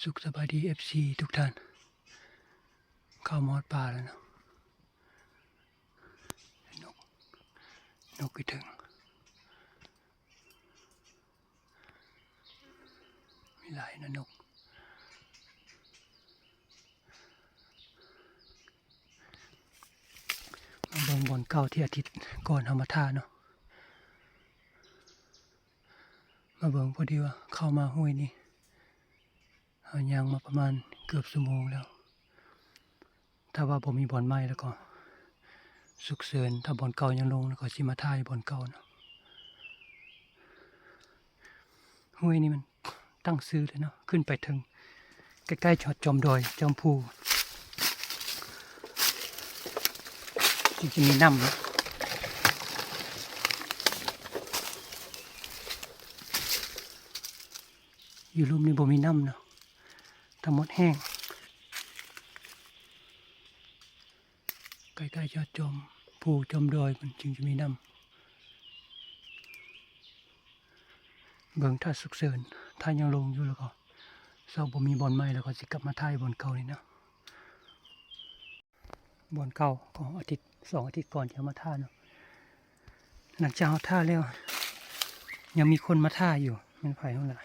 ສຸກສະບາຍດີ ເອັຟຊີ ທຸກທ່ານ ເຂົ້າມາຮອດປ່າແລ້ວເນາະ. ນົກ ນົກຢູ່ເທິງ ມີຫຼາຍນະນົກ. ມາເບິ່ງບ່ອນເກົ່າທີ່ອາທິດກ່ອນເຮົາມາຖ່າຍເນາະ. ມາເບິ່ງ ພໍດີວ່າເຂົ້າມາຫ້ວຍນີ້ ເຮົາຍ່າງມາປະມານເກືອບຊົ່ວໂມງແລ້ວ. ຖ້າວ່າບໍ່ມີບ່ອນໃໝ່ແລ້ວກໍສຸກເສີນ, ຖ້າບ່ອນເກົ່າຍັງລົງແລ້ວກໍຊິມາຖ່າຍບ່ອນເກົ່າເນາະ. ຫ້ວຍນີ້ມັນຕັ້ງຊື່ເລີຍເນາະ, ຂຶ້ນໄປເທິງ ໃກ້ໆຈອມດອຍ ຈອມພູ ຈຶ່ງຈະມີນ້ຳເນາະ. ຢູ່ລຸ່ມນີ້ບໍ່ມີນ້ຳເນາະ, ທັງໝົດແຫ້ງ. ໃກ້ໆຍອດຈອມພູຈອມດອຍມັນຈຶ່ງຈະມີນ້ຳ. ເບິ່ງຖ້າສຸກເສີນ, ຖ້າຍັງລົງຢູ່ແລ້ວກໍ ຊອກບໍ່ມີບ່ອນໃໝ່ແລ້ວກໍຊິກັບມາຖ່າຍບ່ອນເກົ່ານີ້ເນາະ. ບ່ອນເກົ່າກໍອາທິດ ສອງອາທິດກ່ອນທີ່ເຮົາມາຖ່າຍເນາະ. ຫຼັງຈາກເຮົາຖ່າຍແລ້ວ ຍັງມີຄົນມາຖ່າຍຢູ່, ແມ່ນໃຜຫັ້ນລະ?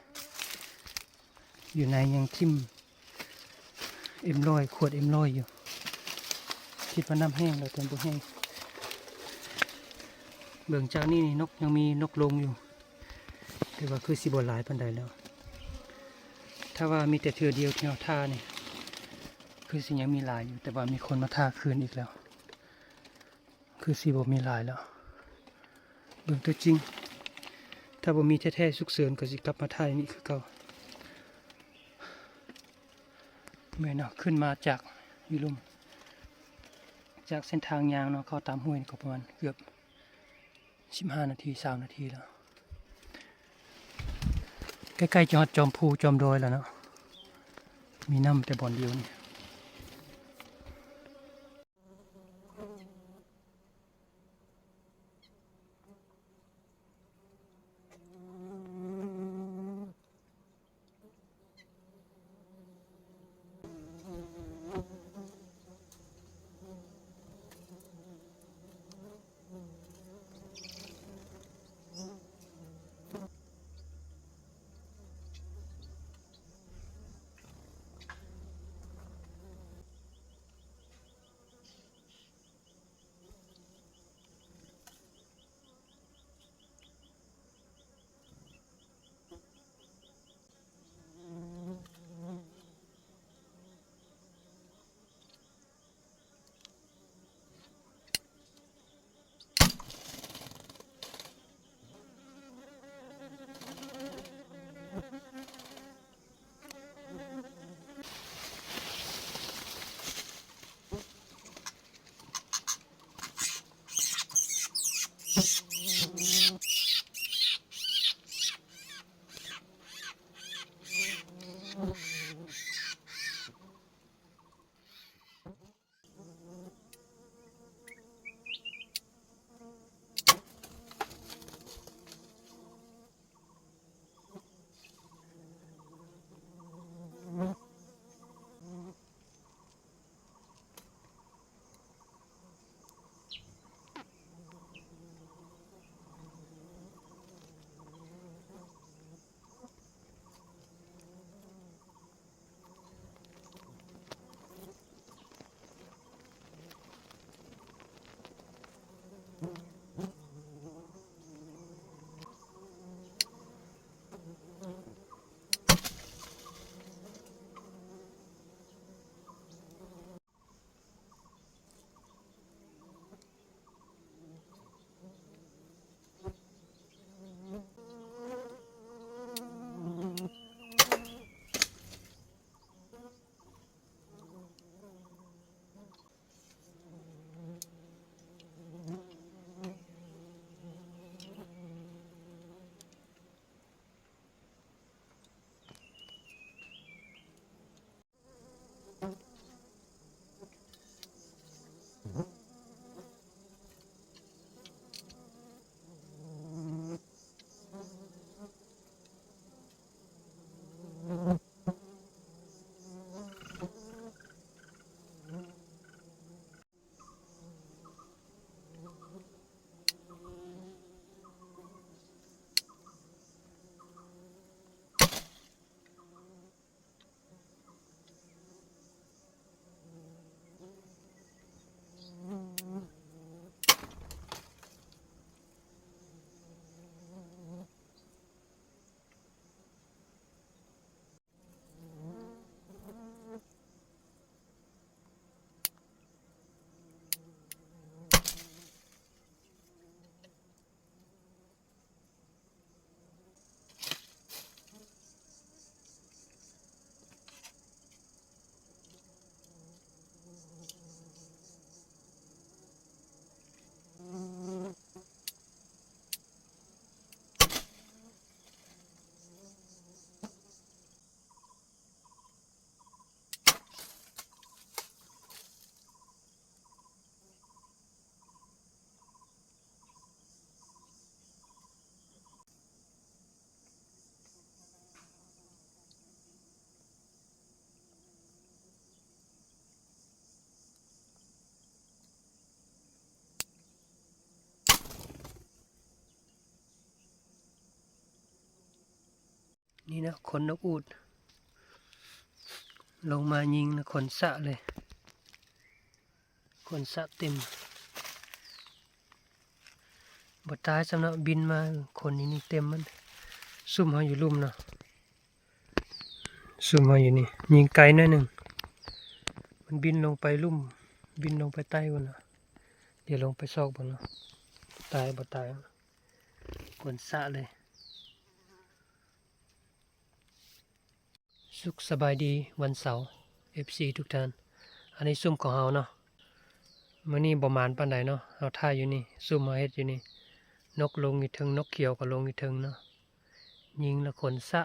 ຢູ່ໃນຍັງຖິ້ມເອັມຮ້ອຍ ຂວດເອັມຮ້ອຍຢູ່. ຄິດວ່ານ້ຳແຫ້ງແລ້ວ ແຕ່ບໍ່ແຫ້ງ. ເບິ່ງຈາກນີ້ນີ້ ນົກ ຍັງມີນົກລົງຢູ່ ແຕ່ວ່າຄືຊິບໍ່ຫຼາຍປານໃດແລ້ວ. ຖ້າວ່າມີແຕ່ເທື່ອດຽວທີ່ເຮົາຖ່າຍນີ້ ຄືຊິຍັງມີຫຼາຍຢູ່, ແຕ່ວ່າມີຄົນມາຖ່າຍຄືນອີກແລ້ວ. ຄືຊິບໍ່ມີຫຼາຍແລ້ວ. ເບິ່ງຕົວຈິງ ຖ້າບໍ່ມີແທ້ໆສຸກເສີນກໍຊິກັບມາຖ່າຍນີ້ຄືເກົ່າ. ແມ່ນເນາະ, ຂຶ້ນມາຈາກຢູ່ລຸ່ມ ຈາກເສັ້ນທາງຍ່າງເນາະ ເຂົ້າຕາມຫ້ວຍນີ້ກໍປະມານເກືອບສິບຫ້ານາທີ ຊາວນາທີແລ້ວ. ໃກ້ໆຈະຮອດຈອມພູຈອມດອຍແລ້ວເນາະ, ມີນ້ຳແຕ່ບ່ອນດຽວນີ້. ນີ້ນະ ຂົນນົກອູດ ລົງມາຍິງນະ ຂົນສະເລີຍ ຂົນສະເຕັມ ບໍ່ຕາຍຊ້ຳເນາະ ບິນມາ ຂົນຢູ່ນີ້ເຕັມມັນ ຊຸມເຮົາຢູ່ລຸ່ມເນາະ ຊຸມເຮົາຢູ່ນີ້ ຍິງໄກໜ້ອຍໜຶ່ງ ມັນບິນລົງໄປລຸ່ມ ບິນລົງໄປໃຕ້ພຸ້ນລະ ດຽວລົງໄປຊອກເບິ່ງເນາະ ຕາຍບໍ່ຕາຍ ຂົນສະເລີຍ. ສຸກສະບາຍດີວັນເສົາ ເອັຟຊີ ທຸກທ່ານ ອັນນີ້ຊຸມຂອງເຮົາເນາະ ມື້ນີ້ບໍ່ໝານປານໃດເນາະ ເຮົາຖ່າຍຢູ່ນີ້ ຊຸມເຮົາເຮັດຢູ່ນີ້ ນົກລົງຢູ່ເທິງ ນົກຂຽວກໍລົງຢູ່ເທິງເນາະ ຍິງລະຂົນສະ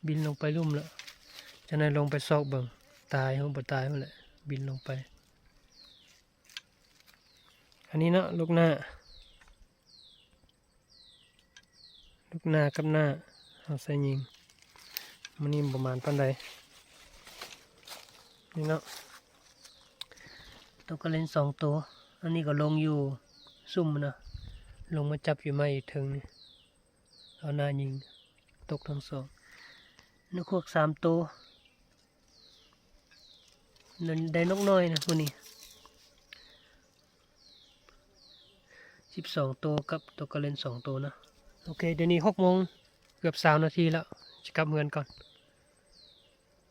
ບິນລົງໄປລຸ່ມລະ ຈັ່ງໃດລົງໄປຊອກເບິ່ງ ຕາຍບໍ່ຕາຍພຸ້ນແຫຼະ ບິນລົງໄປ ອັນນີ້ເນາະ ລູກໜ້າ ລູກໜ້າກັບໜ້າ ເຮົາໃສ່ຍິງ ມື້ນີ້ບໍ່ໝານປານໃດ ນີ້ເນາະ ຕົກກະເລັນສອງໂຕ ອັນນີ້ກໍລົງຢູ່ຊຸມນະ ລົງມາຈັບຢູ່ໄມ້ຢູ່ເທິງນີ້ ເອົາໜ້າຍິງ ຕົກທັງສອງ ນົກເຂືອກສາມໂຕ ນັ້ນໄດ້ນົກນ້ອຍນະມື້ນີ້ ສິບສອງໂຕກັບຕົກກະເລັນສອງໂຕນະ ໂອເຄ ດຽວນີ້ຫົກໂມງເກືອບຊາວນາທີແລ້ວ ຊິກັບເຮືອນກ່ອນ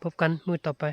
ພົບກັນມື້ຕໍ່ໄປ.